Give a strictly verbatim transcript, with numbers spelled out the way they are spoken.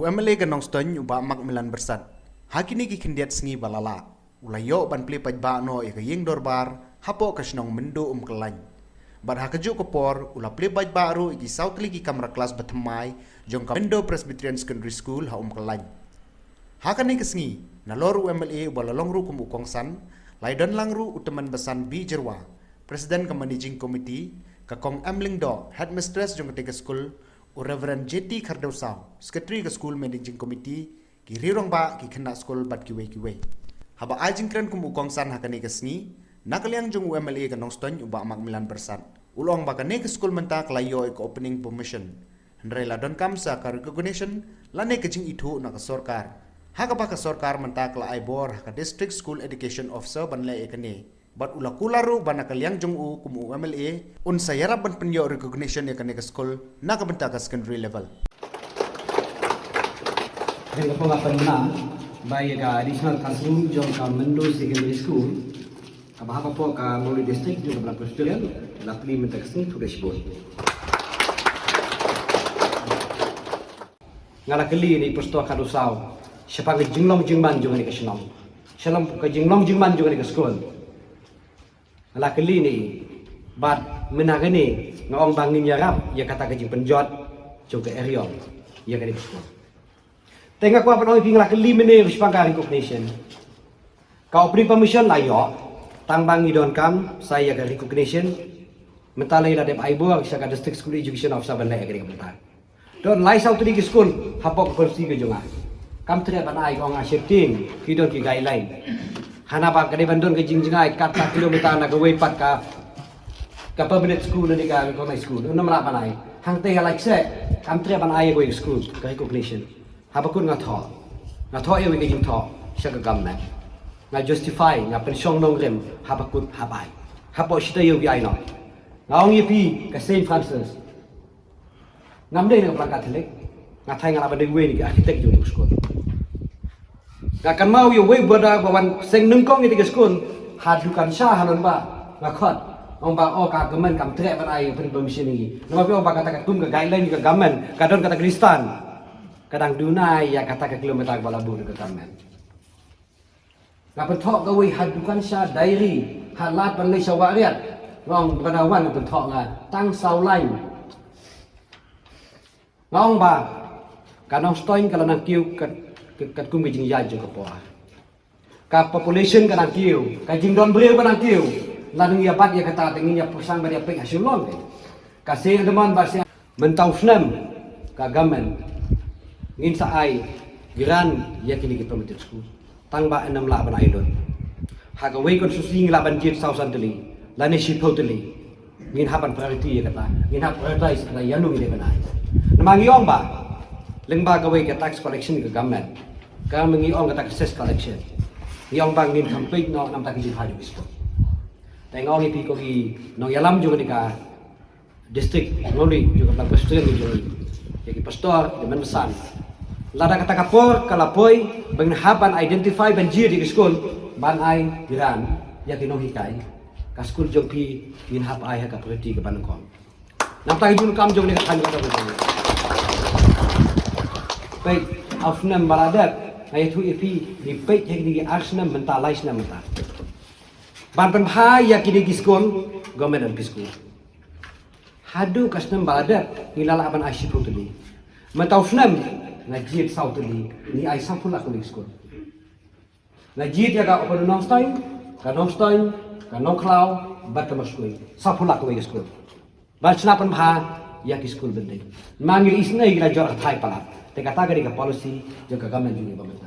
U M L A ka Nongstoiñ u Bah Macmillan Byrsat, ha kine ki khyndiat sngi ba la leit, u la ïoh ban plie paidbah noh ïa ka ïing dorbar hapoh ka shnong Myndoo Umkyrlain. Bad ha kajuh ka por u la plie paidbah ruh ïa ki saw tylli ki kamra klas ba thymmai jong ka Myndoo Presbyterian Secondary School ha Umkyrlain. Ha kane ka sngi, nalor u M L A uba la long ruh kum u kongsan, la ïadon lang ruh u Tymmen Basan B Jyrwa, President ka Managing Committee, ka Kong M Lyngdoh, Headmistress jong katei ka skul, u Reverend J T Khardew Saw, Secretary ka School Managing Committee, ki riew rangbah, ki khynnah skul bad kiwei kiwei. Haba ai jingkren kum u kongsan ha kane ka sngi, na ka liang jong u M L A ka Nongstoiñ u Bah Macmillan Byrsat, u la ong ba kane ka skul mynta ka la ïoh ïa ka opening permission. Hynrei la donkam sa ka recognition lane ka jingithuh na ka sorkar. Ha kaba ka sorkar mynta ka la ai bor ha ka District School Education Officer ban leh ïa kane. Bad u la kular ruh ba na ka liang jong u kum u M L A, un sa ïarap ban pynïoh recognition ïa kane ka skul na ka bynta ka secondary level. Hynrei ka pynbna ba ïa ka additional classroom jong ka Myndoo Secondary School, kaba hapoh ka Mawlai District jong ka Balang Presbyterian, la plie mynta ka sngi, khublei shibun. Nga la kylli ïa i Pastor Khardew Saw shaphang ka jinglong jingman jong kane ka shnong, shaphang ka jinglong jingman jong kane ka skul. Nga la kylli ïa i, bad mynta kane nga ong ba ngin ïarap ïa kata ka jingpynjot jong ka Eriong ïa kane ka skul. Te nga kwah ban ong ïa phi, nga la kylli mynne shaphang ka recognition. Ka opening permission la ïoh, tang ba ngi donkam sa ïa ka recognition. Mynta la dep ai bor sha ka District School Education Officer ban leh ïa kane ka bynta. Don lai saw tylli ki skul hapoh ka constituency ka jong nga. Kam treh ban ai, ka ong nga sheptieng, ki don ki guideline. Hana ba ka dei ban don ka jingjngai katto kilometer na kawei pat ka, ka permanent school ne ka recognized school. Ym lah ban ai. Hangta ïa lai seh, kam treh ban ai ïa kawei ka skul ka recognition. Haba kut nga thoh, nga thoh ïa kawei ka jingthoh sha ka government. Nga justify, nga pynshong nongrim, haba kut hap ai. Hapoh shi taïew ki ai noh. Nga ong ïa phi, ka Saint Francis, ngam dei na ka Balang Katholik. Nga thait nga lah ban dei uwei na ki architect jong ka skul. Nga kynmaw ïa uwei u brother ba wan seng nyngkong ïa kata ka skul ha dukan sha ha Nongbah. Nga khot, ong ba, oh, ka government kam treh ban ai permission ïa ngi. Namar phi ong ba kata katkum ka guideline ka government, ka don kata ka distance. Ka dang duna ïa kata ka kilometer ba la buh da ka government. Nga pynthoh kawei ha dukan sha Dairy, ha lad ban leit sha Wahriat. Nga ong, brother, wan, nga pynthoh, nga tang saw lain. Nga ong ba ka Nongstoiñ ka la nang kiew kat, kat, katkum ka jingïaid jong ka por. Ka population ka nang kiew, ka jingdon briew ka nang kiew. Lada ngi ïa bat ïa kata, te ngin ïa pyrshang ban ïa peit ha Shillong te. Ka Saint Edmund bad Saint, mynta u snem ka government ngin sa ai grant ïa kine ki permitted school. Tang ba ngim lah ban ai lut. Ha kawei ka constituency ngi lah ban jied saw san tylli lane shiphew tylli. Ngin hap ban priority ïa kata, ngin hap prioritize kata ïano ngi dei ban ai. Namar ngi ong ba lyngba kawei ka tax collection ka government, ka ngi ong kata ka cess collection, ngi ong ba ngin kham peit noh na kata ka jingpynhap jong ki skul. Te nga ong ïa phi ko ki nongïalam jong kane ka district, Mawlai, jong ka Balang Presbyterian jong ngi, ïa ki pastor, ïa ki mynsan, lada kata ka por ka la poi ba ngin hap ban identify ban jied ïa ki skul ban ai grant ïa ki nonghikai, ka skul jong phi ngin hap ai ha ka priority kaba nyngkong. Na kata ka jingdonkam jong kane ka thaiñ ka dei. Peit, ha u snem ba la dep, nga ïathuh ïa phi, ngi peit ha kine ki ar snem mynta, lai snem mynta, ban pynbha ïa kine ki skul, government L P school. Haduh ka snem ba la dep ngi la lah ban ai shiphew tylli. Mynta u snem nga jied saw tylli, ngi ai sawphew lak kawei ka skul. Nga jied ïa ka Upper Nongstoiñ, ka Nongstoiñ, ka Nongkhlaw bad ka Mawshkuir, sawphew lak kawei ka skul. Ban shna pynbha ïa ki skul bynta. Ma ngi la isynei, ngi la jot ha thaiñ palat. Te kata ka dei ka policy jong ka government jong ngi ba mynta.